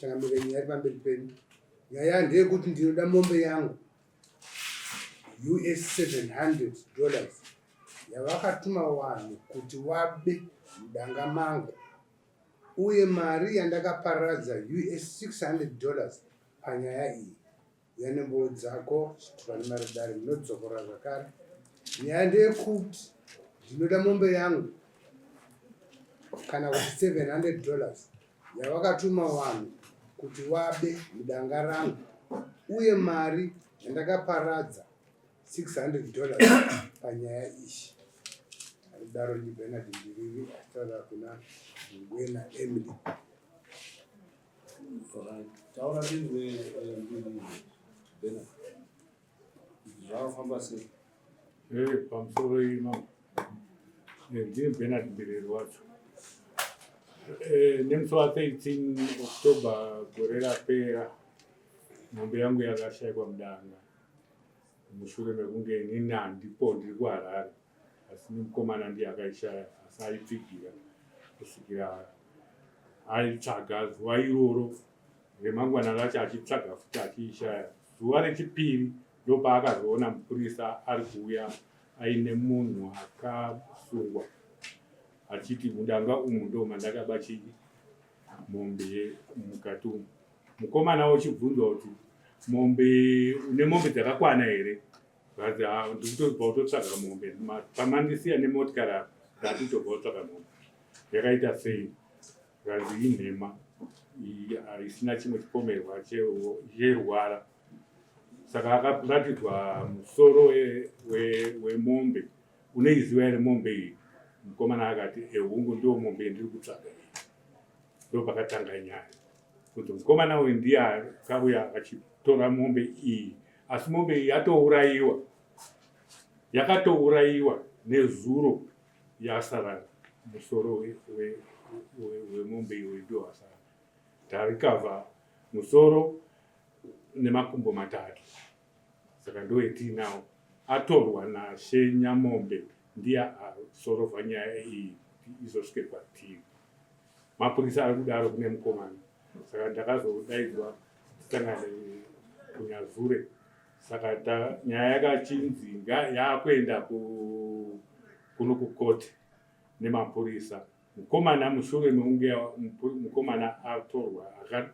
Changamire, nyaya iri pamberi penyu. Nyaya ndeyekuti ndinoda mombe yangu US $700 yavakatuma vanhu kuti wabe mudanga mangu uye mari yandakaparadza US $600 panyaya iyi. Uya nembowo dzako chitupa nemari dare ndinodzokorora zvakare. Nyaya ndeyekuti ndinoda mombe yangu kana kuti $700 yavakatuma vanhu kuti wabe mudanga rangu uye mari yandakaparadza $600 panyaya iyi. Akadaro ndiBernard Mbiriri achitaura kuna Ngwena Emily. Taura ndinzwe eh, Mbiriri Bernard. Zvakafamba sei? Eh, pamusoro ino eh, ndini Bernard Mbiriri wacho. Eh, nemusi wa 13 October gore rapera mombe yangu yakashaikwa mudanga mushure mekunge inini handipo ndiri kuHarare asi nemukomana ndiye akaishaya asi aipfigira kusvikira aitsvaga zuva iroro remangwana racho achitsvaga futi achiishaya zuva rechipiri ndopaakazoona mupurisa ari kuuya aine munhu akasungwa achiti mudanga umu ndo mandakaba chii mombe mukati umu mukomana wochibvunzwa kuti mombe une mombe dzakakwana here zvanzi ah, ndikutobva kutotsvaga mombe pamandisiya nemotikari apa ndatitobva kutsvaga mombe yakaita sei zvanzi inhema isina chimwe chipomerwa cherwara saka akaratidzwa musoro wemombe we, we uneiziva here mombe iyi mukomana akati ehungu ndiwo mombe yandiri kutsvaga iyi ndopakatanga nyaya kuti mukomana uyu ndiye akauya achitora mombe iyi asi mombe iyi yatourayiwa yakatourayiwa nezuro yasara musoro wemombe iyoyo ndiwo wasara tarikavha musoro nemakumbo matatu saka ndoyetiinawo atorwa nashe Nyamombe ndiye asorovha nyaya iyi kuti izosvike kwatiri mapurisa ari kudaro kune mukomana saka ndakazodaidzwa tisangane kunyazure saka nyaya yakachinzi yakuenda kuno kukoti nemapurisa mukomana mushure mekunge mukomana atorwa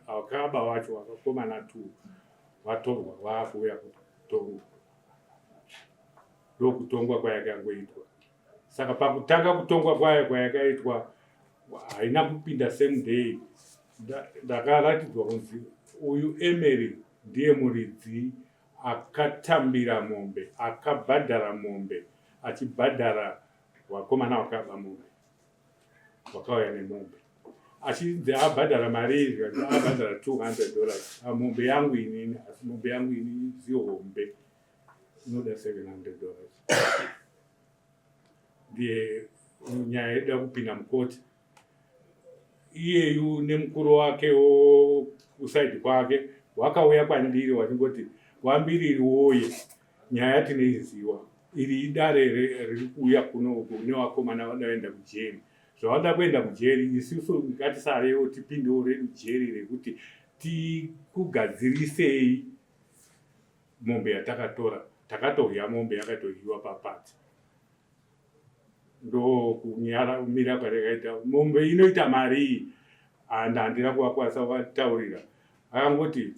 akaba wacho wakakomana two watorwa waakuuya kutongwa ndokutongwa kwayakangoitwa saka pakutanga kutongwa kwayo kwayakaitwa haina kupinda same day ndakaratidzwa kunzi uyu Emery ndiye muridzi akatambira mombe akabhadhara mombe achibhadhara wakomana wakaba mombe wakauya nemombe achinzi abhadhara mari iyi zvikanzi abhadhara $200 ah, mombe yangu inini asi mombe yangu inini zihombe inoda $700 ndiye nyaya ida kupinda mukoti iyeyu nemukuru wake kusaidi kwake wakauya kwandiri wachingoti wambiriri woye nyaya tinoiziwa iri idare riri kuuya kuno uku nevakomana vadaenda kujeri zvavada kuenda kujeri isusu ngatisarewo tipindewo redu jeri rekuti tikugadzirisei mombe yatakatora takatohya mombe yakatohyiwa papati ndokunyara kumira kwarakaita mombe inoita mari iyi handina kuvakwanisa kuvataurira akangoti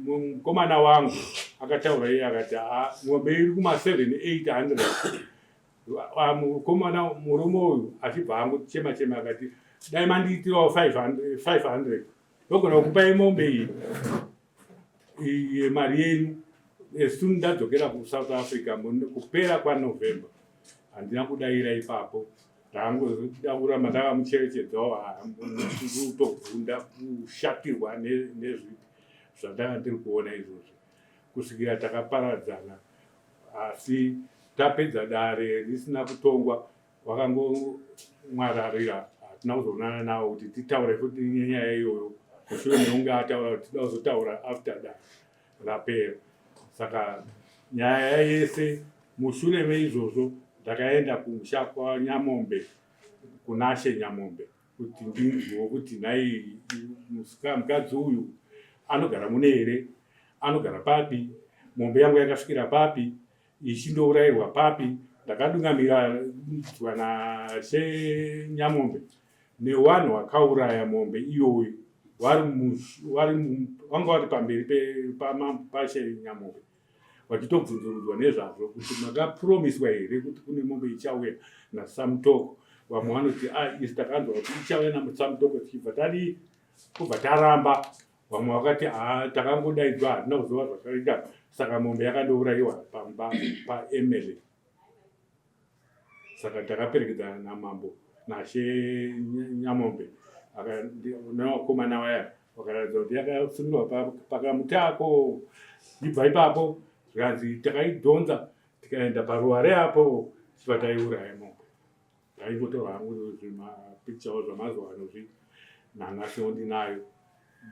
mukomana wangu akataura iye akati ah, mombe iri kuma 7 800 mukomana murume uyu achibva angochema chema akati dai mandiitirawo 500 ndogona kukupai mombe iyi mari yenyu as soon ndadzokera kuSouth Africa kupera kwaNovember handina kudaira ipapo ndangoda kuramba ndakamucherechedzawo kutobvunda kushatirwa nezvipi zvandanga ndiri kuona izvozvi kusvikira takaparadzana asi tapedza dare risina kutongwa wakangomwararira hatina kuzoonana nawo kuti titaure futi nenyaya iyoyo mushure mekunge ataura kuti tida kuzotaura after dare rapera saka nyaya yese mushure meizvozvo ndakaenda kumusha kwaNyamombe kunashe Nyamombe. Kuti ndinzwewo kuti nhai mukadzi uyu anogara mune here, anogara papi, mombe yangu yakasvikira papi, ichindourayirwa papi. Ndakadungamiradzwa nashe Nyamombe newanhu wakauraya mombe iyoyo vanga vari pamberi pashe Nyamombe vachitobvunzurudzwa nezvazvo kuti makapromiswa here kuti kune mombe ichauya naSamutoko. Vamwe vanoti ah, isi takanzwa kuti ichauya naSamutoko tichibva tadii kubva taramba. Vamwe vakati ah, takangodaidzwa hatina kuziva zvakaita, saka mombe yakandourayiwa pamba paEmily. Saka takaperekedzana namambo nashe Nyamombe nevakomana vaya vakaratidza kuti yakasungirwa pakamuti ako. Ndibva ipapo zvikanzi takaidhonza tikaenda paruware apo tichibva taiuraya mombe. Ndaingotora hangu zvimapicture zvamazuva ano zvi nanhasiwo ndinayo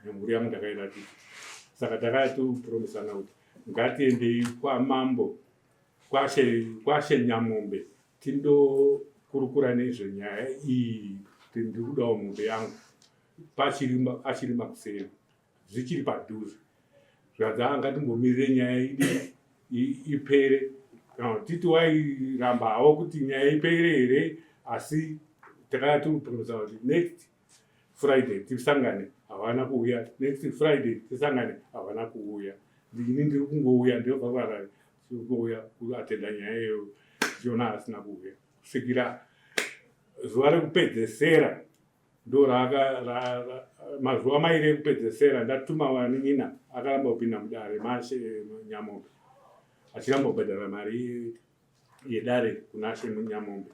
nemhuri yangu ndakairatidza. Saka takatopromisana kuti ngatiendei kwamambo kwashe Nyamombe tindokurukura nezvenyaya iyi kuti ndiri kudawo mombe yangu achiri makuseni zvichiri padhuze. Zvikanzi haa ngatimbomirire nyaya idi ipere. Kana titi wairamba hawo kuti nyaya ipere here, asi takatopromisa kuti next Friday tisangane, havana kuuya. Next Friday tisangane, havana kuuya. Ini ndiri kungouya ndinobva kuHarare kungouya kuatenda nyaya iyoyo tichiona asina kuuya kusvikira zuva rekupedzesera ndo mazuva mairi ekupedzesera ndatuma vanin'ina akaramba kupinda mudare mashe Nyamombe achiramba kubhadhara mari yedare kunashe Nyamombe.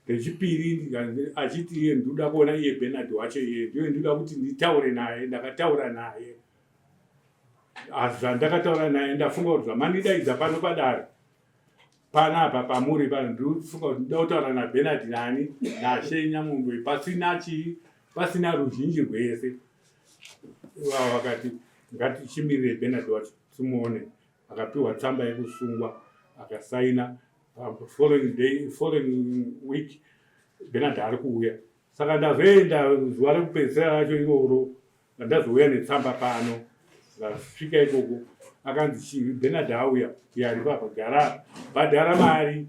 Rechipiri achiti iye ndoda kuona iye Bernard wacho, iye ndiye ndoda kuti nditaure naye. Ndakataura naye, asi zvandakataura naye ndafunga kuti zvamandidaidza pano padare panapa pamuri pano, ndikufunga kuti ndoda kutaura naBernard nani nashe Nyamombe pasina chii, pasina ruzhinji rwese. Ivavo vakati ngatichimirire Bernard wacho timuone. Akapiwa tsamba yekusungwa akasaina. Following day, following week Bernard ari kuuya. Saka ndazoenda zuva rekupedzisira racho iroro ndazouya netsamba pano. Ndasvika ikoko akanzi chii, Bernard auya uyo ari papa, gara bhadhara mari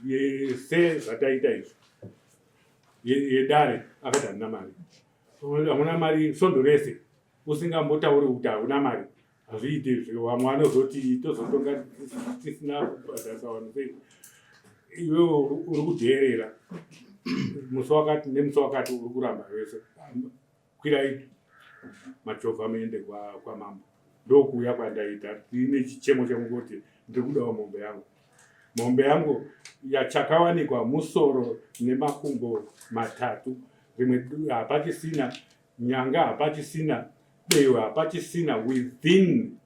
yese zvataita izvi yedare. Akati handina mari. Hamuna mari svondo rese usingambotauri kuti hauna mari, hazviite izvi. Vamwe vanozoti tozotonga tisina kubhadharisa vanhu sei, iwewe uri kudheerera musi wakati nemusi wakati uri kuramba wese. Kwirai machovha muende kwamambo. Ndokuuya kwandaita ndine chichemo chekungoti ndiri kudawo mombe yangu. Mombe yangu yachakawanikwa musoro nemakumbo matatu, rimwe hapachisina, nyanga hapachisina, dehwe hapachisina. Within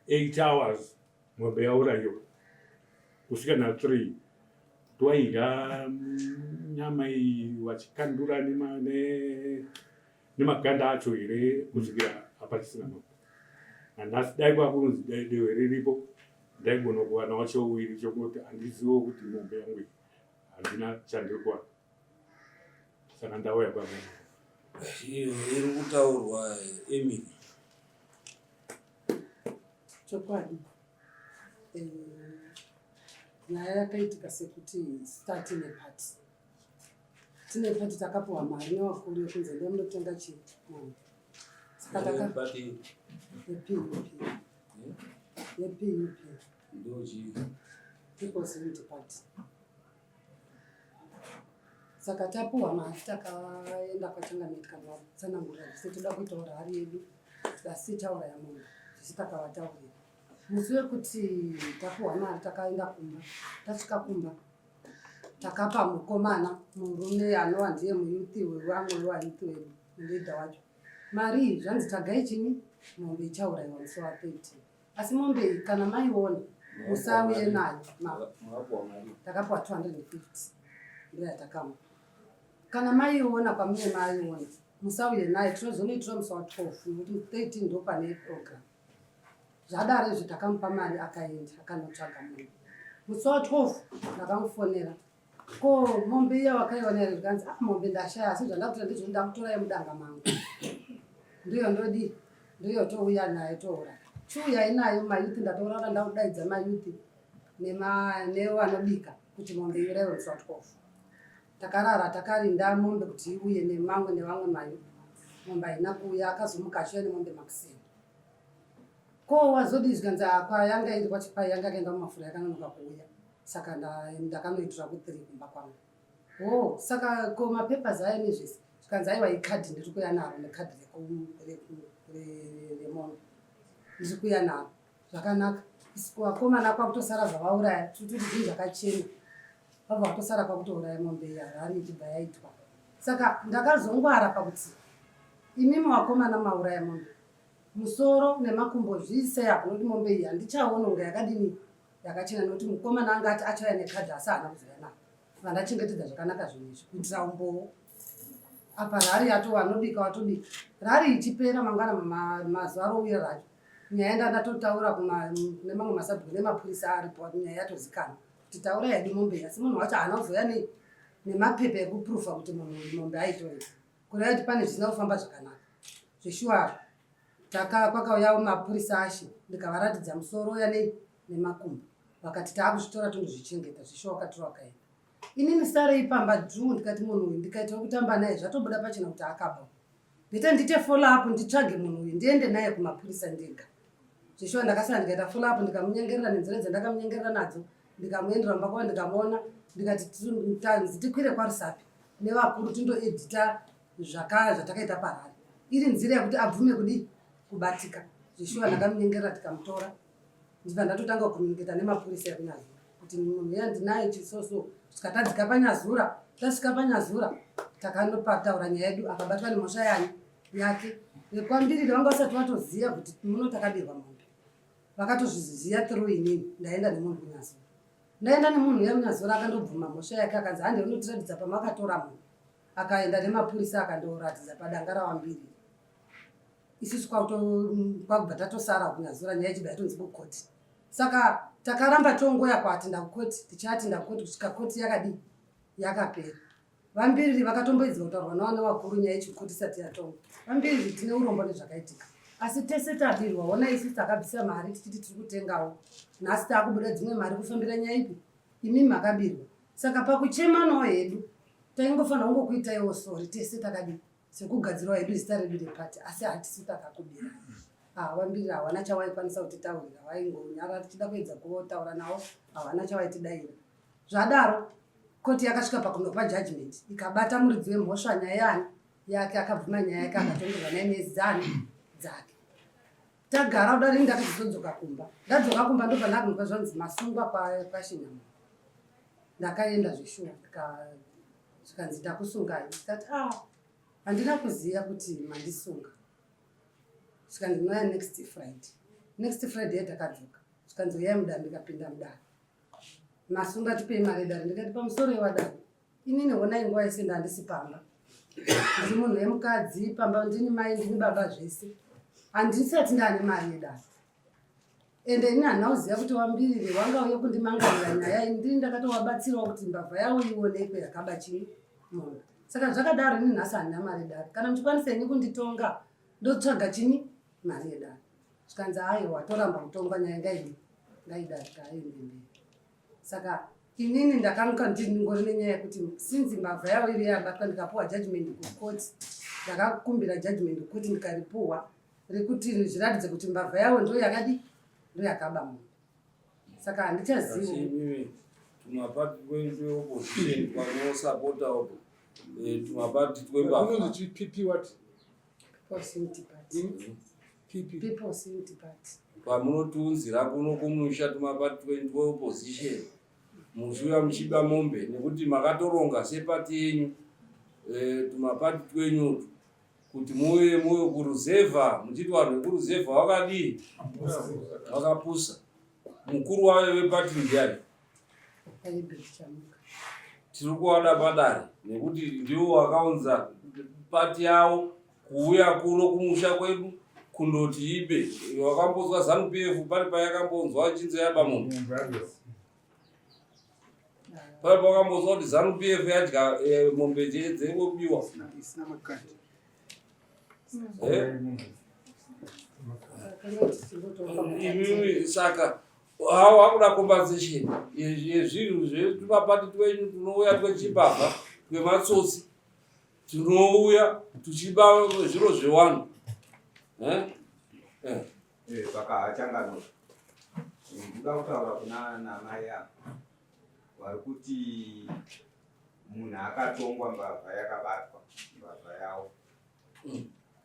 8 hours mombe yaurayiwa kusvika na 3. Twaidya nyama iyi vachikandura nemaganda acho here kusvikira hapachisina mombe. Nanhasi dai kwakunzi dai dehwe riripo ndaigona kuwanawo chouviri chokuti handizivo kuti mombe yangu iyi handina chandiri kuwana. Saka ndauya kwamuri. Iyo iri kutaurwa Emily. Chokwadi nyaya yakaitika sekuti star tine party, tine party, takapiwa mari nevakuru yekunzi endai munotenga chii mombe. Saka taka Party yePUP, yePUP. Ndo chii? People's Unity Party. Saka tapiwa mari takaenda kwachangamire tikavatsanangurira zvese, toda kuitawo rari yedu asi tauraya mombe zvese takavataurira. Musi wekuti tapiwa mari takaenda kumba. Tasvika kumba takapa mukomana murume anova ndiye muyuthi wevamwe wevayuthi wedu, muleader wacho, mari iyi. Zvanzi tagai chini mombe ichaurayiwa musi wa 13, asi mombe iyi kana maiona musauye nayo. Makapiwa mari? Takapiwa 250, ndo yatakamupa. Kana maiona kwamune maiona musauye nayo, tinozonoitira musi wa 12 nekuti 13 ndo pane program. Zvadaro izvi takamupa mari akaenda akanotsvaga munhu. Musi wa 12 ndakamufonera. Ko mombe iya wakaiona here? Zvikanzi, ah, mombe ndashaya, asi zvandakutora ndizvo ndakutora yemudanga mangu. Ndiyo ndodii? Ndiyo touya nayo touraya. Chiuyai nayo mayuthi, ndatourara ndakudaidza mayuthi nevanobika kuti mombe iuraiwe musi wa 12. Takarara takarinda mombe kuti iuye nemamwe nevamwe mayuthi. Mombe haina kuuya, akazomuka achiuya nemombe makuseni. Ko wazodii? Zvikanzi, ah, kwayanga iri kwachipai yanga yakaenda mumafura yakanonoka kuuya. Saka ndakanoitora ku3 kumba kwangu. Oh, saka ko mapapers aya nezvese? Zvikanzi, aiwa, ikadhi ndiri kuuya naro, nekadhi remombe ndiri kuuya naro. Zvakanaka. Vakomana kwakutosara zvavauraya, tiri kuti zvinhu zvakachena, vabva vatosara kwakutouraya mombe iya, rari ichibva yaitwa. Saka ndakazongwara pakuti imimi vakomana mauraya mombe, musoro nemakumbo zviisei apo, nokuti mombe iyi handichaona kunge yakadini, yakachena, nokuti mukomana anga ati achauya nekadhi asi haana kuzouya naro. Vandachengetedza zvakanaka zvinhu izvi kuitira umbowo. Apa rari yato vanobika watobika, rari ichipera mangwana mazuva arouya racho, nyaya ndandatotaura kune mamwe masabhuku nemapurisa aripo, nyaya yatozikanwa kuti taura hedu mombe iyi, asi munhu wacho haana kuzouya nei nemapepa ekupurufa kuti munhu uyu mombe aitorei, kureva kuti pane zvisina kufamba zvakanaka. Zveshuwa taka kwakauya mapurisa ashe, ndikavaratidza musoro uya nei nemakumbo, vakati taakuzvitora tondozvichengeta. Zveshuwa wakatora wakaenda. Inini sarei pamba dhuu, ndikati munhu uyu ndikaita wekutamba naye, zvatobuda pachena kuti akaba. Ndite ndite follow up, nditsvage munhu uyu, ndiende naye kumapurisa ndega. Zveshuwa ndakasara ndikaita follow up, ndikamunyengerera nenzira dzandakamunyengerera nadzo, ndikamuendera mumba kwavo, ndikamuona, ndikati tanzi tikwire kwaRusape nevakuru tindoedhita zvatakaita parari, iri nzira yekuti abvume kudii kubatika. Zveshuwa ndakamunyengerera, tikamutora, ndibva ndatotanga kucommunicata nemapurisa ekuNyazura kuti munhu uya ndinaye chisoso. Kusvika tadzika paNyazura, tasvika paNyazura takanopataura nyaya yedu, akabatwa nemhosva yani yake. Vekwambiriri vanga vasati vatoziva kuti muno takabirwa mombe, vakatozviziva through inini ndaenda nemunhu kuNyazura. Ndaenda nemunhu uya muNyazura, akandobvuma mhosva yake, akanzi hande unotiratidza pamakatora munhu. Akaenda nemapurisa akandoratidza padanga rawambiriri. Isusu kwakubva tatosara kuNyazura, nyaya ichibva yatonzi kukoti. Saka takaramba tongoya kuatinda kukoti, tichiatinda kukoti kusvika koti yakadii yakapera. Vambiriri vakatomboedzwa kutaurwa navo nevakuru, nyaya yechikoti isati yatongwa. Vambiriri, tine urombo nezvakaitika, asi tese tabirwa. Ona, isusu takabvisa mari tichiti tiri kutengawo, nhasi taakubuda dzimwe mari kufambira nyaya ipi, imi makabirwa. Saka pakuchemanawo hedu taingofanira kungokuitaiwo sorry tese takadii sekugadzirawo hedu zita redu repati, asi hatisi takakubira. Vambiriri hawana chawaikwanisa kutitaurira, vaingonyara. Tichida kuedza kuvotaura navo, havana chavaitidaira. Zvadaro koti yakasvika pakunopa judgment, ikabata muridzi wemhosva, nyaya yani yake, akabvuma nyaya yake, akatongerwa 9 years dzani dzake. Tagara kudari, ndakazodzoka kumba. Ndadzoka kumba ndobva ndakunzwa zvanzi masungwa kwaShinyama. Ndakaenda zveshuwa, zvikanzi takusungai. Ndikati, ah, handina kuziva kuti mandisunga. Zvikanzi noya next Friday. Next Friday yatakadzoka, zvikanzi uyai mudare. Ndikapinda mudare, masunga, tipei mari dare. Ndikati pamusoro yewadare, inini honai nguva yese ndandisi pamba, ndiri munhu wemukadzi pamba, ndini mai, ndini baba, zvese, handisati ndaane mari yedare. Ende ini handina kuziva kuti wambiriri wanga uye kundimangarira nyaya iyi, ndini ndakatovabatsirawo kuti mbavha yavo ionekwe yakaba chii mombe. Saka zvakadaro, ini nhasi handina mari yedare, kana muchikwanisa ini kunditonga ndotsvaga chini mari yedare. Zvikanzi aiwa, toramba kutongwa, nyaya ngaidi ngaidarika aende mberi. Saka inini ndakamuka ndingori nenyaya yekuti sinzi mbavha yavo iri yabatwa, ndikapuwa judgment kukoti, ndakakumbira judgment kukoti, ndikaripuwa rekuti zviratidze kuti mbavha yavo ndo yakadi ndo yakaba munhu. Saka Asi handichazivi. Imimi tumapati twenyu tweopposition twamunosapota uto, tumapati twembavha. Unonzi chi PP what? People's Unity Party. PP. People's Unity Party. Pamunotiunzira kuno kumusha tumapati twenyu tweopposition, muchiuya muchiba mombe nekuti makatoronga sepati yenyu, tumapati twenyu utu, kuti muuye muuye kuruzevha muchiti vanhu vekuruzevha wakadii, vakapusa. Mukuru wayo wepati ndiani? Aibert Chamuka. Tiri kuvada padare nekuti ndivo vakaunza pati yavo kuuya kuno kumusha kwedu kundoti ibe. Wakambonzwa ZANU PF pari payakambonzwa ichinzi yaba munhu? Paipa wakambozwa kuti ZANU PF yadya eh, mombe dzengobiwa. Eh? Imimi saka hawo wakuda compensation yezvinhu zvetumapati twenyu tunouya twechimbavha twematsotsi tinouya tuchiba zviro zvewanhu eh? Eh. Eh, saka hachanganura ndoda kutaura kuna namai ava vari kuti munhu akatongwa mbavha yakabatwa mbavha yawo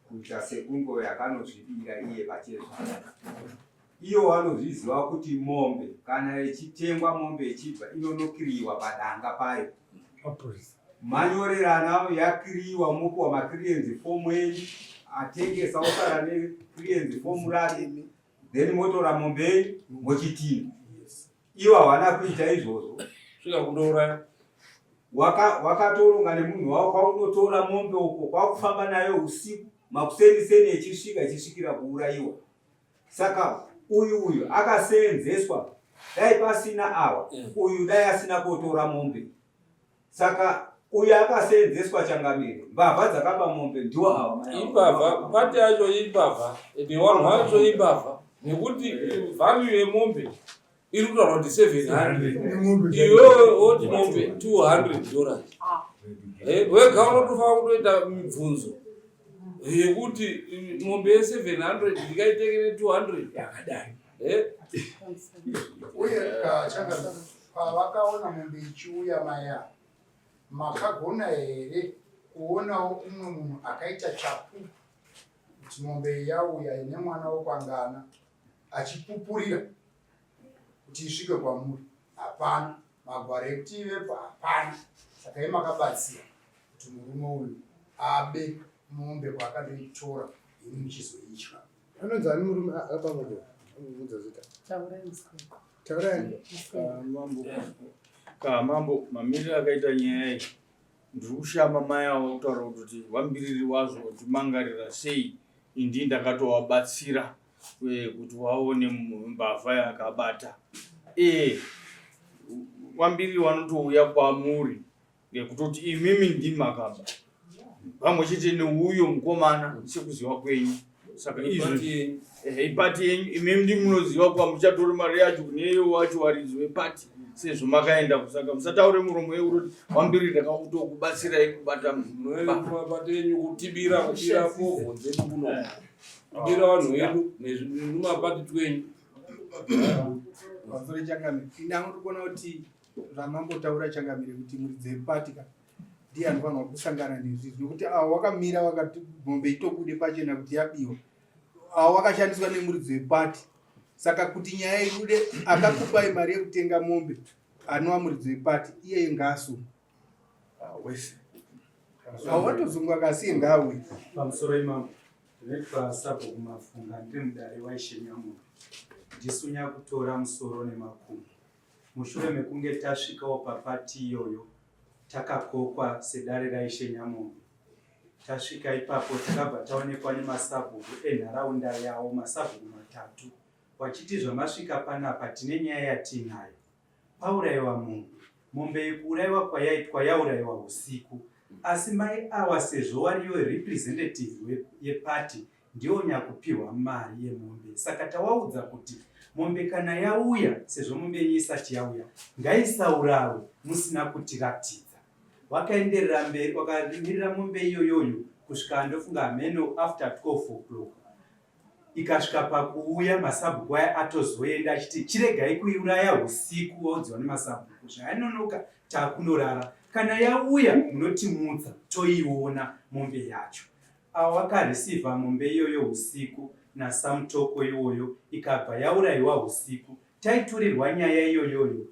kuita sekunge yakanozvibira iye pachezvake iyo vanozviziva kuti mombe kana ichitengwa mombe ichibva inonokiriwa padanga payo manyorerana yakiriwa mopiwa maclearance form enyu atengesa osara neclearance form rake then motora mombe yenyu mochitina ivo havana kuita izvozvo svika kundouraya wakatoronga nemunhu wavo kwaunotora mombe uko kwakufamba nayo usiku makuseniseni ichisvika ichisvikira kuurayiwa saka uyu uyu akaseenzeswa dai pasina awa uyu dai asina kotora mombe saka uyu akaseenzeswa changamire mbavha dzakaba mombe ndiwo awa imbavha pati yacho imbavha newanhu wacho imbavha nekuti value yemombe iri kutaura kuti 700 iwewe woti mombe 200 dollars eh, wega unotofanira kutoita mibvunzo yekuti mombe ye700 ndikaitenge ne200 yakadai eh? uye changamire pavakaona mombe ichiuya maya makagona here kuonawo umwe munhu akaita chapupu kuti mombe yauya ine mwana wokwangana achipupurira kuti isvike kwamuri hapana magwaro ekuti ivepo hapana saka i makabatsira kuti murume uyu abe mombe kwaakanoitora ini muchizoitya anonzi ani murume akaba mombe mubvunza zita taurai mambo ka mambo mamiriro akaita nyaya iyi ndiri kushama mai avo kutaura kuti vambiriri wazvo timangarira sei indi ndakatovabatsira kuti waone mbavha yakabata e vambiriri vanotouya kwamuri ngekutoti imimi ndimakaba pamwe chete neuyo mukomana sekuziva kwenyu saka izvo ipati yenyu imimi ndi munoziva kuva muchatori mari yacho kuneyo wacho waridzi wepati sezvo makaenda kusaka musataure muromo yeuroti wambiri ndakakutokubatsirai kubata mapati yenyu kutibira kubira povho dzedu kuno kubira vanhu vedu nemapati twenyu pamusoro changamire ini kuona kuti zvamambotaura changamire kuti muridzi wepati ka ndiye anofanirwa kusangana nezvizvi nokuti avo wakamira wakati mombe itobude pachena kuti yabiwa avo wakashandiswa nemuridzi wepati saka kuti nyaya ibude akakupai mari yekutenga mombe anova muridzi wepati iyeye ngaasungwe ah, wese avo vatosungwa kasiye ngaauye pamusoro imambo ndinoitwa sabhuku mafunga ndiri mudare waishe nyamombe ndisu nyakutora musoro nemakumbo Mushure mekunge tasvikawo papati iyoyo, takakokwa sedare raIshe Nyamombe. Tasvika ipapo takabva taonekwa nemasabhuku enharaunda yawo, masabhuku matatu, wachiti zvamasvika panapa tine nyaya yatiinayo. Pauraiwa munhu, mombe iyi kuuraiwa kwayaitwa yauraiwa husiku, asi mai awa sezvo wariyo representative yeparty ndiwo nyakupihwa mari yemombe saka tawaudza kuti mombe kana yauya sezvo mombe yenyu isati yauya ngaisaurawe musina kutiratidza wakaenderera mberi wakamirira mombe iyoyoyo kusvika ndofunga hameno after 12 o'clock ikasvika pakuuya masabhuku aya atozoenda achiti chiregai kuiuraya usiku waudziwa nemasabhuku zvayanonoka takunorara kana yauya munotimutsa toiona mombe yacho Avo vakareceiver mombe iyoyo husiku naSamutoko iwoyo ikabva yauraiwa husiku. Taiturirwa nyaya iyoyoyo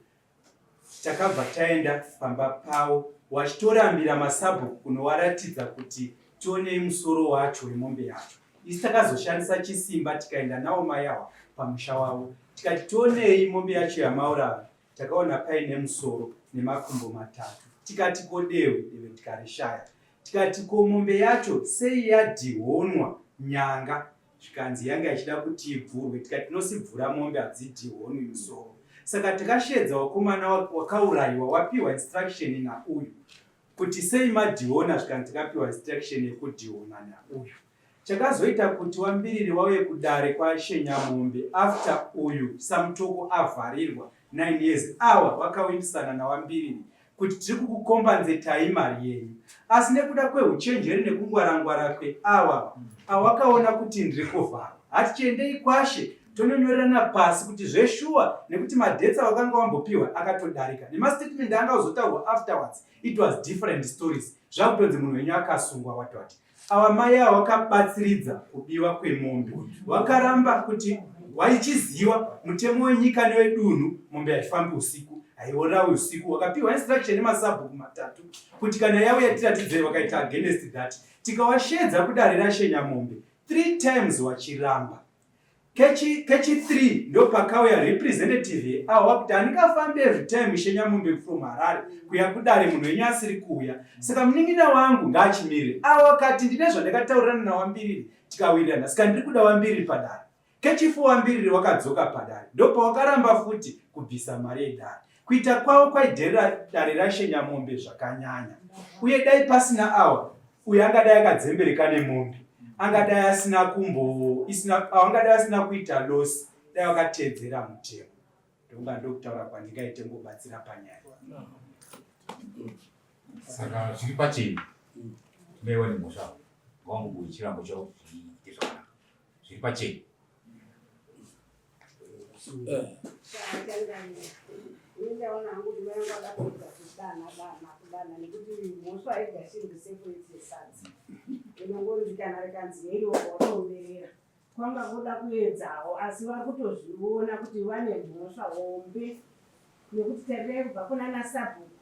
takabva taenda pamba pavo wachitorambira masabhuku kunowaratidza kuti tionei musoro wacho wemombe yacho. Isu takazoshandisa chisimba tikaenda nawo mai awa pamusha wavo tikati tionei mombe yacho yamauraya takaona paine musoro nemakumbo matatu tikati ko dehwe dehwe tikarishaya Tikati ko mombe yacho sei yadhihonwa nyanga zvikanzi yanga ichida kuti ibvurwe tikati tinosibvura mombe hadzidhihonwi musoro. Saka takasheedza wakomana wakaurayiwa wapiwa instruction nauyu kuti sei madhiona zvikanzi takapiwa instruction yekudhiona nauyu. Chakazoita kuti wambiriri wauye kudare kwaShe Nyamombe after uyu Samutoko avharirwa 9 years awa vakawimbisana naWambiriri kuti tiri kukukombanzetai mari yenyu asi nekuda kwehuchenjeri nekungwarangwara kweawa awakaona kuti ndiri kuvharwa hatichiendei kwashe tononyorerana pasi kuti zveshuwa nekuti madates awakanga wambopiwa akatodarika nemastatement anga ozotaurwa afterwards it was different stories zvakutonzi munhu wenyu akasungwa what what Ava mai ava vakabatsiridza kubiwa kwemombe. Vakaramba kuti waichiziwa mutemo wenyika newedunhu mombe haifambi usiku haiurawi usiku. Wakapiwa instruction nemasabhuku matatu kuti kana yauya tiratidzei, vakaita against that. Tikawashedza kudare raShenyamombe 3 times wachiramba. Kechi kechi 3 ndopakauya representative yeawa kuti handingafambi every time Ishe Nyamombe from Harare kuya kudare munhu wenyu asiri kuuya saka munin'ina wangu ngaachimirire. Awa kati ndine zvandakataurirana naWambiriri tikawirirana saka ndiri kuda Wambiriri padare. Kechi 4 Wambiriri wakadzoka padare ndopawakaramba futi kubvisa mari yedare. Kuita kwavo kwaidherera dare raIshe Nyamombe zvakanyanya uye dai pasina awa uyo angadai akadzembereka nemombe angadai asina kumbo isina angadai asina kuita loss dai wakateedzera mutemo ndonga ndokutaura kwandingaite ngobatsira panyaya saka zviri pachena maiwa nemhosva ngawangobuwe chirango chavo zviite zvakanaka zviri pachena Ndaona hangu kuti mai vangu vada kuedza kudana dana kudana nekuti mhosva haigashirwi seplate yesadza inongonzi kana rikanzi heri wobva watoomberera kwanga kuda kuedzawo asi vari kutozviona kuti vane mhosva hombe nekuti tarirai kubva kunana sabhuku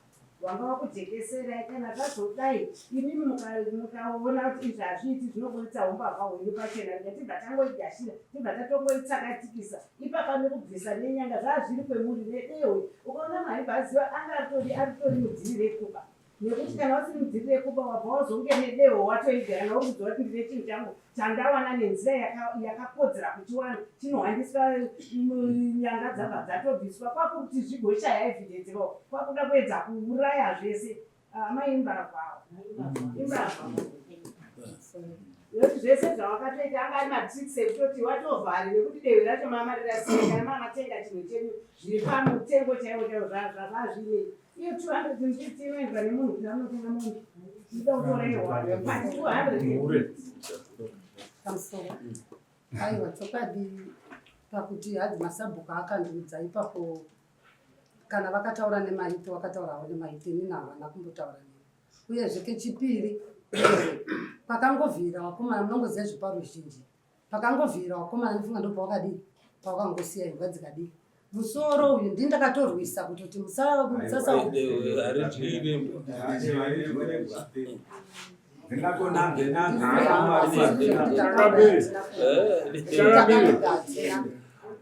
wanga wakujekeserai kana zvazodai imimi mukaona kuti izvi hazviiti zvinoburitsa umbavha hwenyu pachena rega tibva tangoigashira tibva tatongoitsakatikisa ipapa nekubvisa nenyanga zvazviri kwemuri nedehwe ukaona maibva aziva anga aritori aritori mudhiri rekuba nekuti kana usiri mudhiri rekuba wabva wazonge nedehwe watoiga kana uri kuziva kuti ndine chinhu changu chandawana nenzira yakakodzera kuchiwana chinohandiswa nyanga dzabva dzatobviswa kwakuti zvigoshaya evidence ko kwakuda kuedza kuuraya zvese ah, amai imbavha imbavha nekuti zvese zvawakatoita anga ari matricks ekutoti watovhari nekuti dehwe racho mamarira sei kana mamatenga chinhu chenyu zviri pamutengo chaiwo chaiwo zvazvazvinei iyo 250 inoendwa nemunhu kuti anotenga mombe ida kutorehwa but 200 Pamusoro. Aiwa chokwadi pakuti hadzi masabhuku akandiudza ipapo kana vakataura nemaiti wakataurawo nemaiti inini havana kumbotaura neni uyezve kechipiri pakangovhira vakomana munongoziva zveparuzhinji pakangovhira vakomana ndifunga ndopawakadii pawakangosiya imbwa dzikadii musoro uyu ndini ndakatorwisa kutoti musasa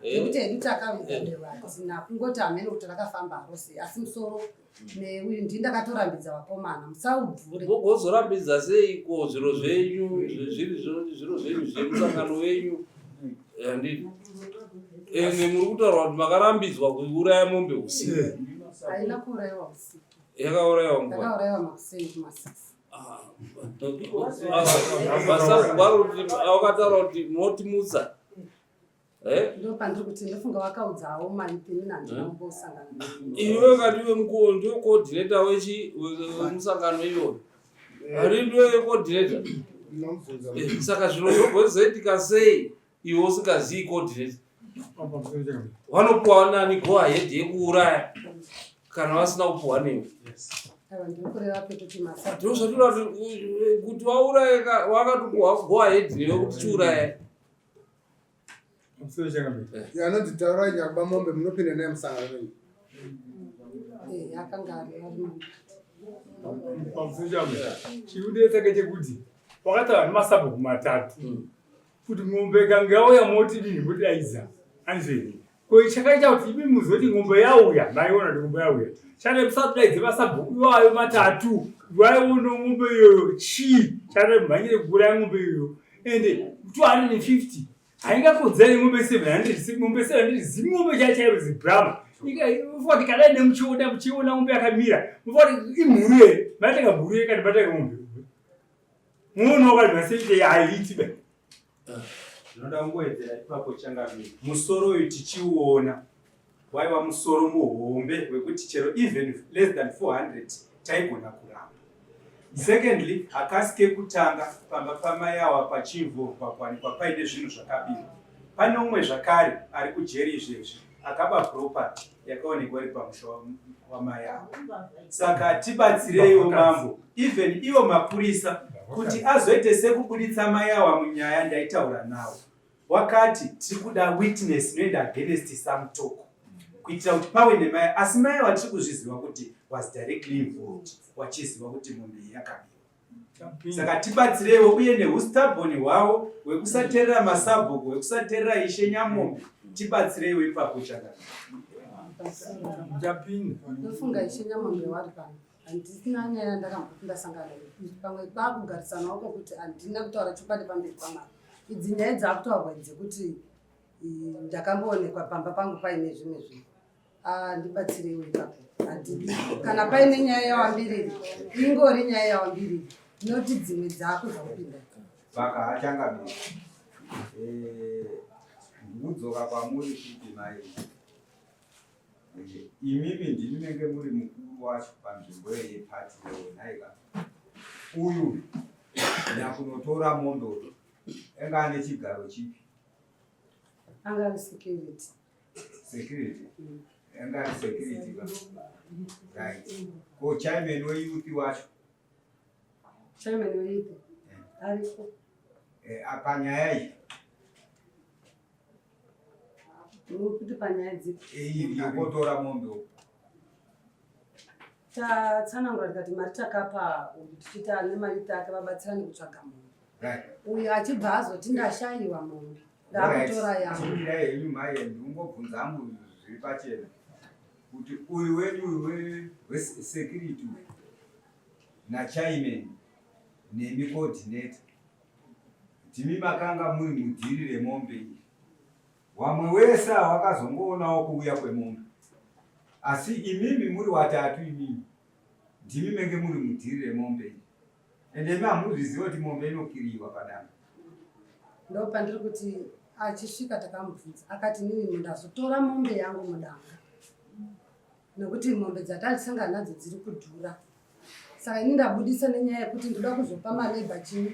nekuti hedu takaviga dehwe hatina kungoti hamene kuti rakafamba haro sei asi musoro neuyu ndini ndakatorambidza vakomana musaubvure Mugozorambidza seiko zviro zvenyu zviri zviro zvenyu zvemusangano wenyu handiti ende muri kutaura kuti makarambidzwa kuuraya mombe usiku haina kuurayiwa usiku yakaurayiwa nguva yakaurayiwa makuseni kuma6 vakataura kuti motimutsa Eh? ndo pandiri kuti ndofunga vakaudzawo maiti inini handina kumbosangana navo. Iwe kati iwe mukuru ndiwe coordinator wechi wemusangano iyoyo. Ari ndiwe coordinator. Ndinamubvunza. Eh, Saka zviro zvogozoitika sei iwe usingazii coordinator? Vanopuwa nani go ahead yekuuraya kana vasina kupuwa newe. Aiwa ndiri kureva pekuti masa Ndozvatinoda kuti kuti wauraye ka- wakatopuwa go ahead newe kuti chiuraya. Anonzi taurai nyakuba mombe munopinda naye musangano menyu. Eh, akanga ari ari Chikudetsa kechekuti wakataura nemasabhuku matatu kuti mombe ikange yauya moti dini motidaidza anzveri ko chakaita kuti imi muzoti ng'ombe yauya maiona kuti ng'ombe yauya chane musatidaidze masabhuku iwayo matatu vaiona ng'ombe iyoyo chii chane mhanyire kuuraya ng'ombe iyoyo ende 250 haingakodzeri ng'ombe 700 ng'ombe 700 zing'ombe chaiyo chairo zibrahma Mufoti kadai nemuchiona muchiona mombe yakamira. Mufoti imhuru here? Mateka mhuru here kana mateka mombe? Muono wakati maseite haiiti ba. Ndinoda kungowedzera ipapo changamire. Musoro uyu tichiuona waiva musoro muhombe wekuti chero even less than 400 taigona kuramba. Secondly, hakasi kekutanga pamba pamai awa pachinvolvwa kuwanikwa paine zvinhu zvakabiwa. Pane umwe zvakare ari kujeri izvezvi akaba property yakaonekwa iri pamusha wamai ava. Saka tibatsireiwo mambo, even ivo mapurisa kuti azoite sekubuditsa mai awa munyaya ndaitaura nawo. Wakati tiri kuda witness inoenda against Samutoko kuitira kuti pawe nemai asi mai ava tiri kuzviziva kuti was directly involved wachiziva kuti mombe iyi yakabiwa. Saka tibatsireiwo uye nehustabhoni hwavo hwekusaterera masabhuku hwekusaterera ishe Nyamombe tibatsireiwo ipapo chakana. Ndapinda. Ndofunga ishe Nyamombe wari pano. Handisina nyaya yandakamboti ndasangana nayo. Pamwe kwakugarisanawo kwekuti handina kutaura chokwadi pamberi pamwari. Idzi nyaya dzakutaurwa idzi dzekuti ndakamboonekwa pamba pangu paine zvimwe zvinhu. Ah, ndibatsireiwo ipapo. Handidi. Kana paine nyaya yawambiriri, ingori nyaya yawambiriri, noti dzimwe dzako dzakupinda. Saka achangamira. Eh, ndikudzoka kwamuri futi mai. Eh, imimi ndimi menge muri mukuru wacho panzvimbo yepati nhaika. Uyu nyakunotora mombe uyu anga ane chigaro chipi? Anga ari security. Security. Anga ari security ka. Right. Ko chairman weyouth wacho? Chairman weyouth ariko. Eh, apa nyaya iyi. Kuti panyaya dzipi? Iyi yokotora mombe uku. Tatsanangura tikati mari takapa uyu tichiita nemayouth ake vabatsirane kutsvaga mombe. Right. Uyu achibva azoti ndashayiwa mombe. Ndakutora yangu. Chiuyirai henyu mai ndingobvunza hangu zviri pachena kuti uyu wenyu uyu wesecurity uyu nachairman nemi coordinator ndimi makanga muri mudhiri remombe iri. Wamwe wese awakazongoonawo kuuya kwemombe asi imimi muri watatu imimi ndimi menge muri mudhiri remombe iri. Ende imi hamuzviziva kuti mombe inokiriwa padanga. Ndopandiri kuti achisvika takamubvunza akati nini ndazotora mombe yangu mudanga nekuti mombe dzatatisangana nadzo dziri kudhura saka ini ndabudisa nenyaya yekuti ndoda kuzopa malebha chii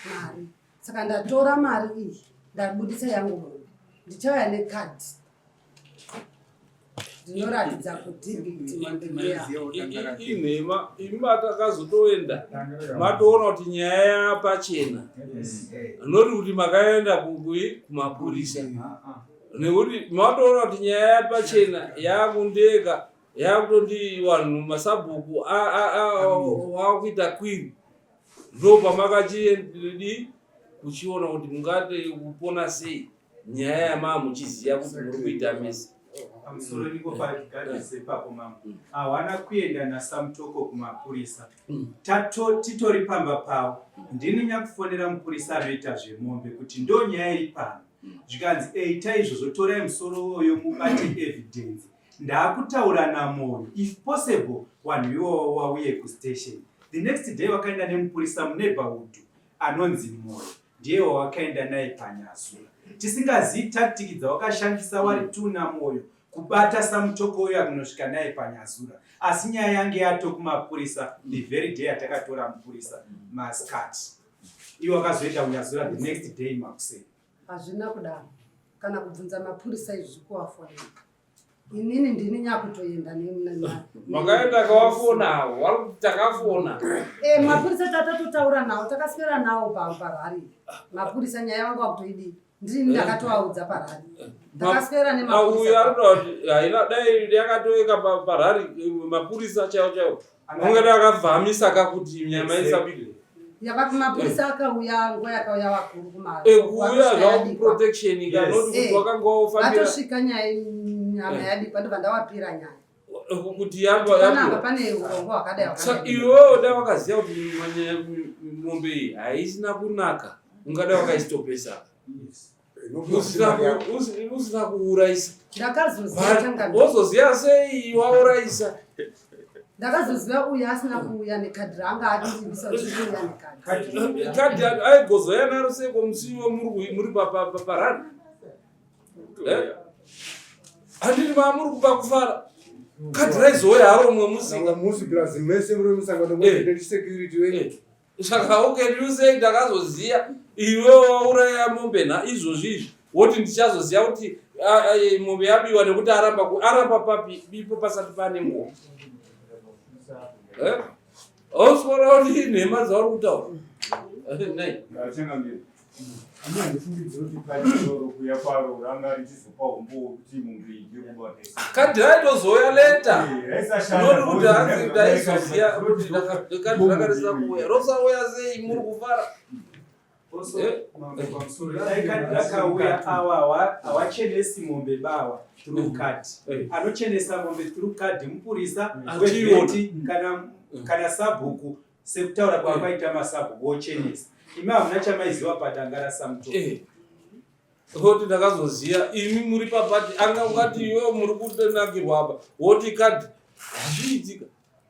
mari saka ndatora mari iyi ndabudisa yangu mombe ndichauya nekadhi ndinoratidza kudhibhi kuti mombe ndeyangu. Inhema imi matakazotoenda matoona kuti nyaya yapachena not kuti makaenda kumapurisa nekuti matoona kuti nyaya yapachena yakundeka yakutondi vanhu masabhuku wakuita kwiri ndopamakachidi kuchiona kuti mungade kupona sei nyaya yamaa muchiziva kuti muri kuita mese. Pamusoro ndipo pagadzise ipapo mambo. Hawana kuenda naSamutoko kumapurisa. Tato titori pamba pavo. Ndini nyakufonera mupurisa anoita zvemombe kuti ndonyaya iri pano. Zvikanzi eita izvozvo torai musoro uyoyo mubate evidence. Ndakutaura naMoyo if possible wanhu iwawo wauye kustation. The next day wakaenda nemupurisa muneighborhood anonzi Moyo. Ndiye wawakaenda naye panyazura tisingazivi tactic dzawakashandisa wari tuna moyo kubata samutoko uya kunosvika naye panyazura asi nyaya yange yato kumapurisa the very day yatakatora mupurisa maskati iwo akazoenda kunyazura the next day makuseni. Hazvina kudaro kana kubvunza mapurisa izvi kuwafonera inini ndini nyakutoenda makaenda kawafona avo wari kuti takafona eh, mapurisa tatatotaura nawo takaswera nawo parari mapurisa nyaya vanga vakutoidii ndini ndakatovaudza parari ndakaswera nemauyu arikuda kuti haina dai yakatoeka parari mapurisa chaiwo chaiwo ungada akavhamisa ka kuti nyama isabikwe Yavati mapurisa akauya nguva yakauya vakuru kuma eh, kuuya zvavo protection ka not kuti eh, wakanga wofambira vatosvika nyaya nyama eh. yadikwa ndobva ndawapira nyaya kuti yamba yamba pane urongwa hwakadai hwakadai iwewe dai wakaziva kuti mombe iyi haisina kunaka ungadai wakaisitopesa yes. Usina kuurayisa. Ndakazoziva changamire. Wozoziva sei waurayisa? Ndakazoziva uyu asina kuuya nekadhi raanga atisimbisa kuti kuuya nekadhi. Kadhi aigozouya naro sei komusiwo muri parani? Eh? Handiti mamuri kupa kufara. Kadhi raizouya haro mumwe musi. Musi plus mese muri musangano eh. security wenyu. Eh. Saka how can you say ndakazoziva iwe wauraya mombe nha izvozvi izvi woti ndichazoziva kuti mombe yabiwa nekuti aramba aramba papi ipo pasati pane nguva eh? hausi kuona kuti inhema dzauri kutaura nei Ini handifungidziri kuti kadhi iroro kuuya kwaro ranga richizopa umbowo kuti mombe iyi ndeyekuba pese. Kadhi raitozouya later. Eh, raisashanda Not kuti hanzi ndaizoziva kuti kadhi ranga risina kuuya. Rosauya sei muri kufara? Also, Eh? mambo pamusoro dai kadhi rakauya awa hawachenesi mombe bawa through card. Eh. Anochenesa mombe through card mupurisa Achiona. wevheti kana kana sabhuku sekutaura kwakaita masabhuku ochenesa. Imi hamuna chamaiziva padanga raSamutoko. Eh. Woti ndakazoziva imi muri papati anga ungati iwe muri kunakirwa apa woti kadhi hazviitika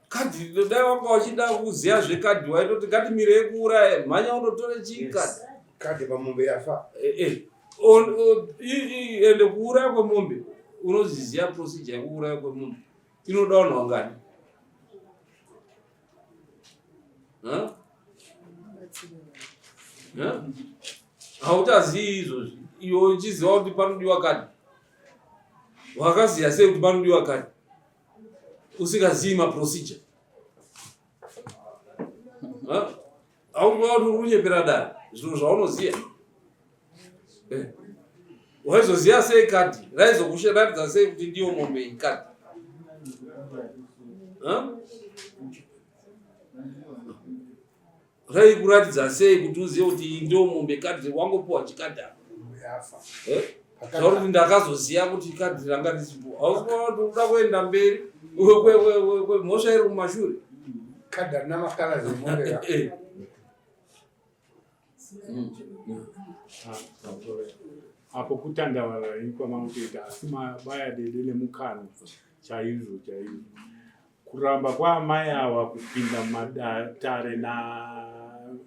kadhi dai wanga uchida kuziva zvekadhi waitoti ngatimirei kuuraya mhanya undotore chii kadhi Kadhi pamombe yafa. Eh, eh. Ende kuuraya kwemombe unoziziva procedure yekuuraya kwemombe inoda vanhu vangani? Huh? Huh? Hauchazivi izvozvi iwe uchiziva kuti panodiwa kadhi wakaziva sei kuti panodiwa kadhi usingazivi maprocedure? Huh? Haukuva kuti uri kunyepera dare zvinhu zvaunoziva. Eh. Waizoziva sei kadhi raizokusheratidza sei kuti ndiyo mombe iyi kadhi? Huh? Raikuratidza sei kuti uzive kuti iyi ndiyo mombe kadhi wangopiwa chikadhi apa? Yafa. Eh? Zvauri kuti ndakazoziva kuti kadhi ranga risipo. Hausi kuona kuti unoda kuenda mberi kwemhosva iri kumashure. Kadhi harina makala zemombe. Eh. Apo kutandavara kwamakutoita asi mabaya dede nemukanwa chaizvo chaizvo. Kuramba kwaamai ava kupinda mumatare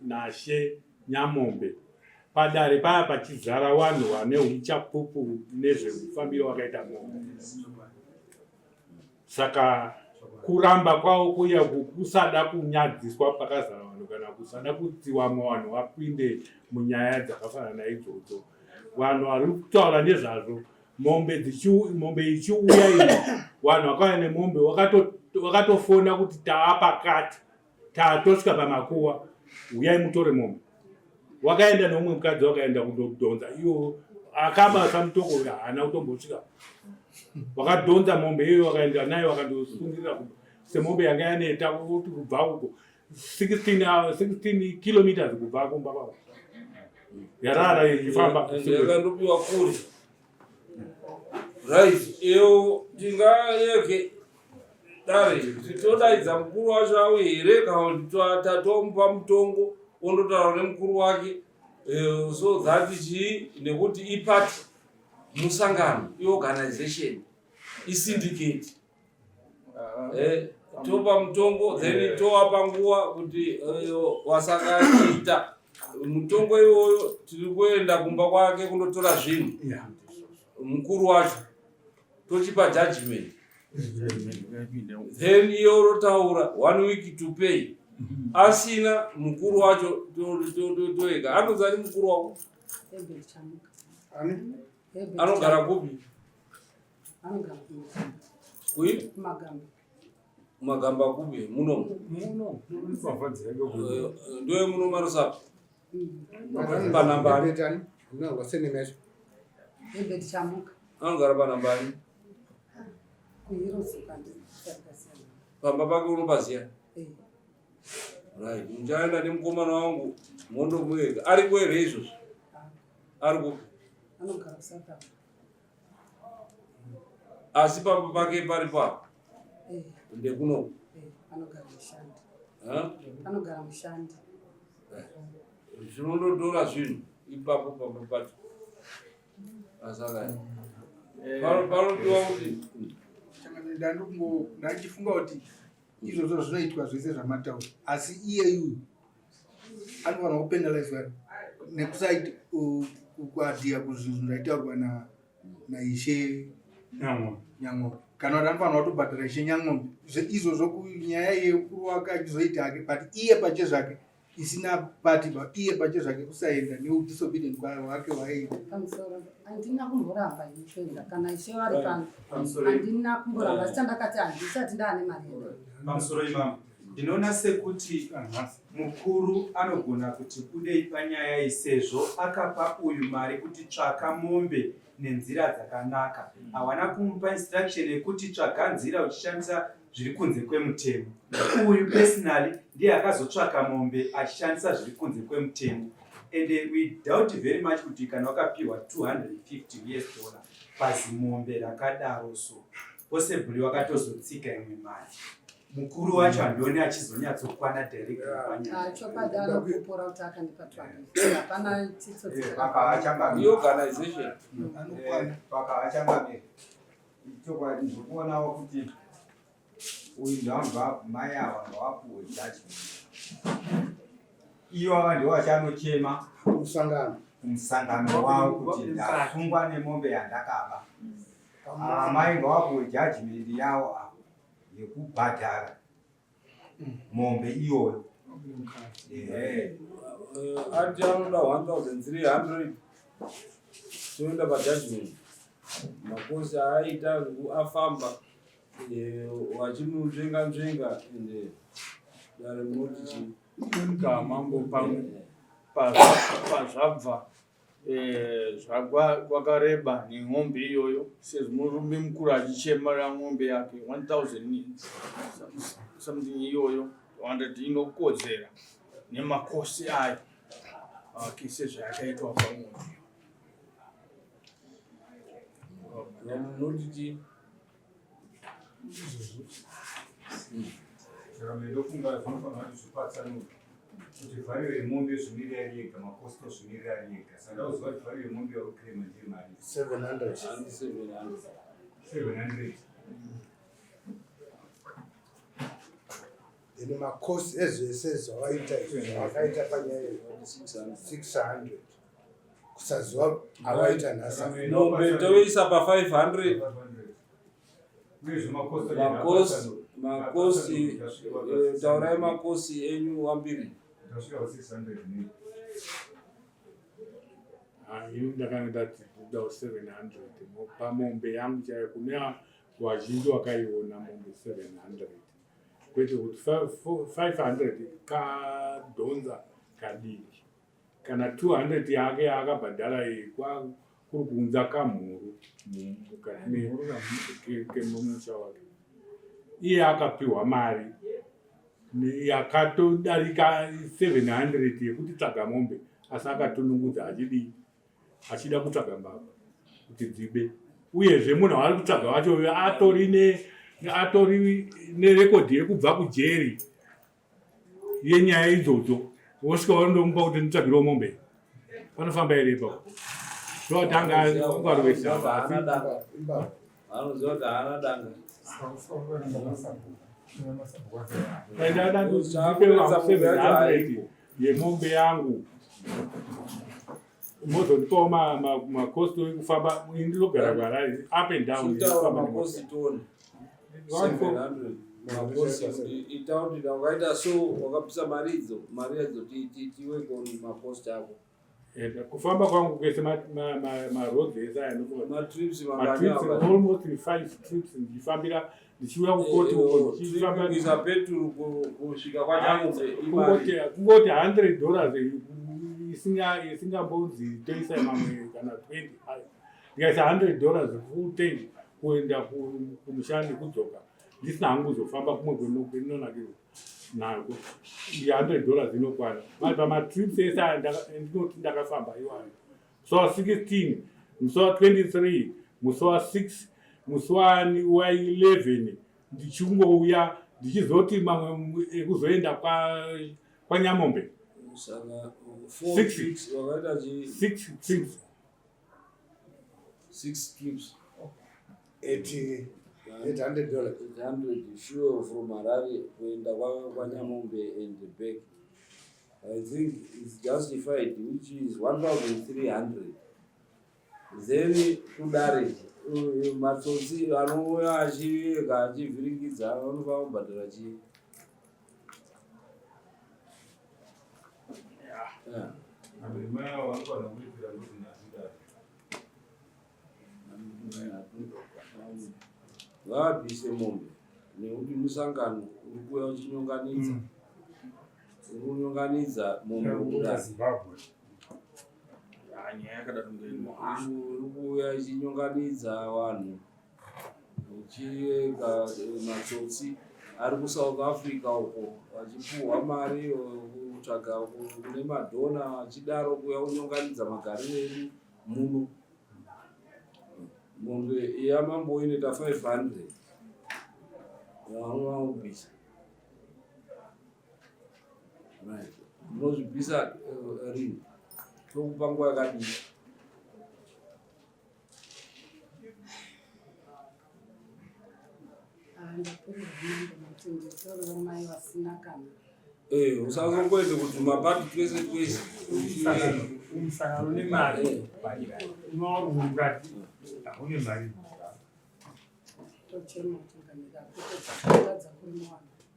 nashe Nyamombe padare paya pachizara vanhu vane uchapupu nezvekufambira wakaita mombe. Saka kuramba kwavo kuya kusada kunyadziswa pakazara vanhu kana kusada kuti vamwe vanhu vapinde munyaya dzakafanana naidzodzo. Vanhu vari kutaura nezvazvo mombe mombe ichiuya iyi vanhu vakauya nemombe wakatofona kuti taa pakati tatosvika pamakuva uyai mutore mombe. Wakaenda neumwe mukadzi wakaenda kundodhonza iyo akaba samutoko uyo haana kutombosvika. Wakadhonza mombe iyoyo wakaenda nayo wakandosungirira semombe yanga yaneta kuti kubva uko 16 kilometers kubva kumba kwavo yarara ichifamba. Yakandopiwa kure. Right, iyo tingayeke dare todaidza mukuru wacho auye here kana kuti tatomupa mutongo ondotaura nemukuru wake so that chii nekuti ipati musangano iorganization isyndicate. Topa mutongo then towapa nguva kuti wasakaita mutongo iwoyo tiri kuenda kumba kwake kundotora zvinhu mukuru wacho tochipa judgment then iye rotaura 1 week to pay asina mukuru wacho toega anonzi ani mukuru wako? Herbert Chamuka. Ani? Herbert Anogara kupi? Anogara kuMagamba. Kui? Magamba. Magamba kupi? Muno. Muno. Ndoye muno marusapo. Panamba ani? Herbert ani? No, wasene yacho. Herbert Chamuka. Anogara panamba ani? Kuheroes kwandisiyana. Pamba pake unopaziya? Eh. Right. Muchaenda nemukomana wangu mondomuega. Ariko here izvozvo? Ari kupi? Anogara kuSouth Africa. Asi pamba pake pari papo? Eh. Ndekuno. Eh, anogara mushandi. Ha? Anogara mushandi. Zvinondotora zvinhu ipapo pamba pacho. Asaka panodiwa kuti ndandifunga kuti izvozvo zvinoitwa zvese zvamataura asi iyeyu anofanira kupenalizwa nekusaiti kuadhiya kuzvinhu zvaitaurwa naishe Nyang'ombe kana kuti anofanira kutobhadhara ishe Nyang'ombe izvozvo nyaya yekuwaka achizoita hake but iye pache zvake isina pati ba iye pache zvake kusaenda neudisobedient hwake hwaiita. Pamusoro handina kumboramba ini kuenda kana ishe vari pano handina kumboramba asi chandakati handisati ndaane mari Pamusoro imambo ndinoona sekuti mukuru anogona kuti budei panyaya iyi sezvo akapa uyu mari kuti tsvaka mombe nenzira dzakanaka. Hawana kumupa instruction yekuti tsvaga nzira uchishandisa zviri kunze kwemutemo. Uyu personally ndiye akazotsvaka mombe achishandisa zviri kunze kwemutemo and we doubt very much kuti kana wakapiwa 250 us dollar pazimombe rakadaro so possibly wakatozotsika imwe mari. Mukuru wacho handioni achizonyatsokwana direct panyaya. Chokwadi anopupura kuti akandipa 250 hapana chitsotsi. Iorganization. Pakachangamira chokwadi ndikuonawo kuti uyu ndambva mai ava ngawapuwe judgment iyo ava ndiwo vachanochema kumusangano kumusangano wavo kuti ndasungwa nemombe yandakaba. Amai ngawapuwe judgment yawo ava yekubhadhara mombe iyoyo. Ehe. Ati anoda 1300 toenda pajudgment makosi aaita afamba vachimunzvenga nzvenga ende dare munoti chii? Kamambo pazvabva zvakareba nemombe iyoyo sezvo murume mukuru achichemera mombe yake 1000 something iyoyo 100 inokodzera nemakosi ayo ake sezvayakaitwa pamombe. Munoti chii? Saka ndofunga zvinofanira kuti zvipatsanurwe kuti value yemombe zvimirira iri yega, makosto zvimirira ari yega. Saka ndakuziva kuti value yemombe yauri ndeye mari 700. 700. Then makosi ezvese zvavaita izvi zvavakaita panyaya iyi 600 kusaziva awaita nhasi. Mombe toisa pa 500. Makosi, makosi, taurai makosi enyu wambiri. Ini ndakanga ndati kudawo 700 pamombe yangu chaiyo kune wazhinji wakaiona mombe 700 kwete kuti 500 kadhonza kadiki kana 200 yake yaakabhadhara iyi kuri kuunza kamhuru mukati kemumusha wake. Iye akapiwa mari yakatodarika 700 yekuti tsvaga mombe, asi akatunungudza achidii achida kutsvaga mbavha kuti dzibe. Uyezve munhu waari kutsvaga wacho atori atori nerekodhi yekubva kujeri yenyaya idzodzo, wosvika wandomupa kuti nditsvagirewo mombe, panofamba here ipapo? Ndowatanga ungarwesa asi Anoziva kuti haana danga. Yemombe yangu mozondipawo makosti ekufamba, ndinogara kuHarare up and down. Chitaura makosti tione. 700 makosti kuti ita kuti wakaita so wakabvisa mari idzo, mari yadzo tiweke on makosti ako. Kufamba kwangu kwese maroads ese aya matrips matrips almost 5 trips ndichifambira ndichiuya kukoti uko ndichifamba kuisa peturu kusvika kwaChangombe kungoti 100 dollars isingambonzi toisa mamwe kana 20, ndikaisa 100 dollars full tank kuenda kumusha nekudzoka ndisina hangu kuzofamba kumwe kwenonakirwa nako, 100 dollars inokwana. Mari pamatrips ese aya ndinoti ndakafamba iwayo musi wa 16, musi wa 23, musi wa 6, musi wa 11 ndichingouya ndichizoti mamwe ekuzoenda kwaNyamombe. Saka 4 trips wakaita chi 6 trips. Six trips. 800 dollars. 800 sure from Harare kuenda kwaNyamombe and back. I think it's justified, which is 1300. Then kudare matsotsi anouya achiega achivhiringidza anofanira kubhadhara chii? Yeah. Ngavabvise mombe nekuti musangano uri kuuya uchinyonganidza mm. uri kunyonganidza mombe Zimbabwe uri kuuya ichinyonganidza vanhu uchiega eh, matsotsi ari kusouth africa uko vachipuhwa mari eh, kutsvaga kune madhona achidaro kuuya kunyonganidza magariro edu muno mombe yamambo inoita 500 yavanobvisa right munozvibvisa eh, rini tokupa nguva yakadii Eh, usazongoende kuti mapati twese twese umusangano une mari eh. unowarukati haune mari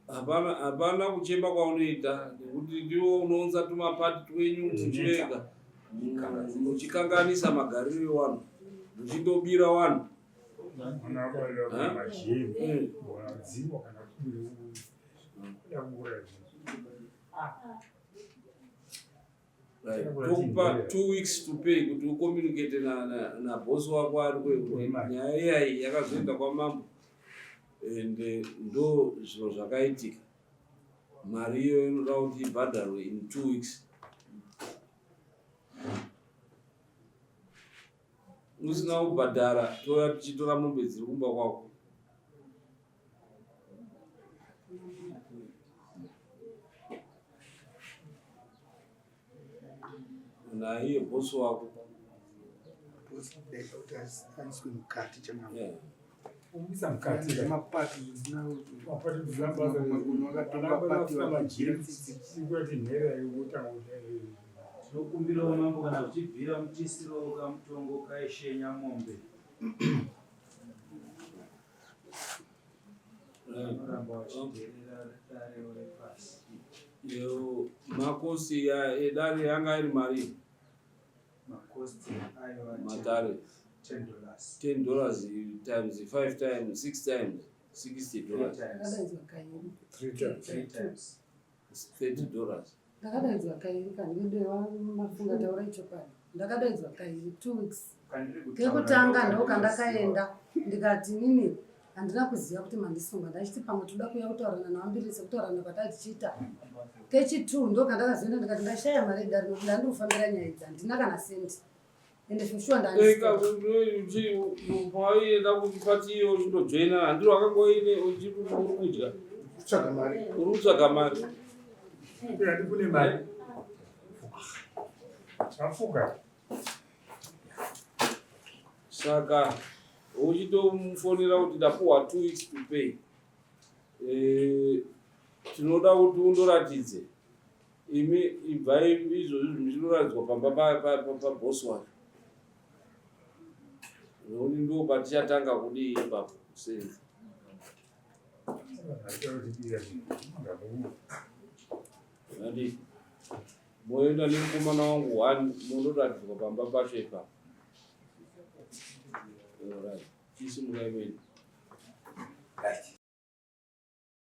hapana hapana kuchemba kwaunoita nekuti ndiwo unounza tumapati twenyu muchivega muchikanganisa magariro ewanhu muchindobira wanhu tokupa two weeks to pay kuti ucommunicate naboss wako ari kwekuti nyaya iyayi yakazoenda kwamambo and eh, ndo zviro zvakaitika mari iyo inoda kuti ibhadharwe in two weeks usina kubhadhara touya tichitora mombe dziri kumba kwako naiye bosi wako Umisa mukati mapati Tinokumbirawo mambo kana zvichibvira mutiisirewo kamutongo kaIshe Nyamombe. Vanoramba vachidherera dare repasi. Yo, makosi edare yanga iri mari Makosti aiva matare 10 dollars. 10 dollars times 5 times 6 times 60 dollars. Ndakadaidzwa kairi. Three times. Three times. 30 dollars. Ndakadaidzwa kairi kani vedu mafunga taurai chokwadi. Ndakadaidzwa kairi 2 weeks. Kekutanga ndokandakaenda ndikati nini handina kuziva kuti mandisunga ndachiti pamwe toda kuuya kutaurana naVaMbiriri sekutaurana kwataa tichiita. Kechi2 ndokandakazoenda ndikati ndashaya mari yedare nokuti ndandikufambira nyaya idzi handina kana sendi. Ende for sure Eka pawaienda kupati iyo uchindojoina handiro wakangoine uri kudya kutsvaga mari uri kutsvaga mari Kuyati kune mari. Zvafuka. Saka uchitomufonera kuti ndapuhwa 2 weeks to pay eh, tinoda kuti undoratidze imi ibvai izvozvi muchinoratidzwa pamba pabhosi wacho nokuti ndo patichatanga kudii ipapo kusenza. Andi moenda nemukomana wangu one mondoratidzwa pamba pacho ipapo. Alright, chisimukai muende.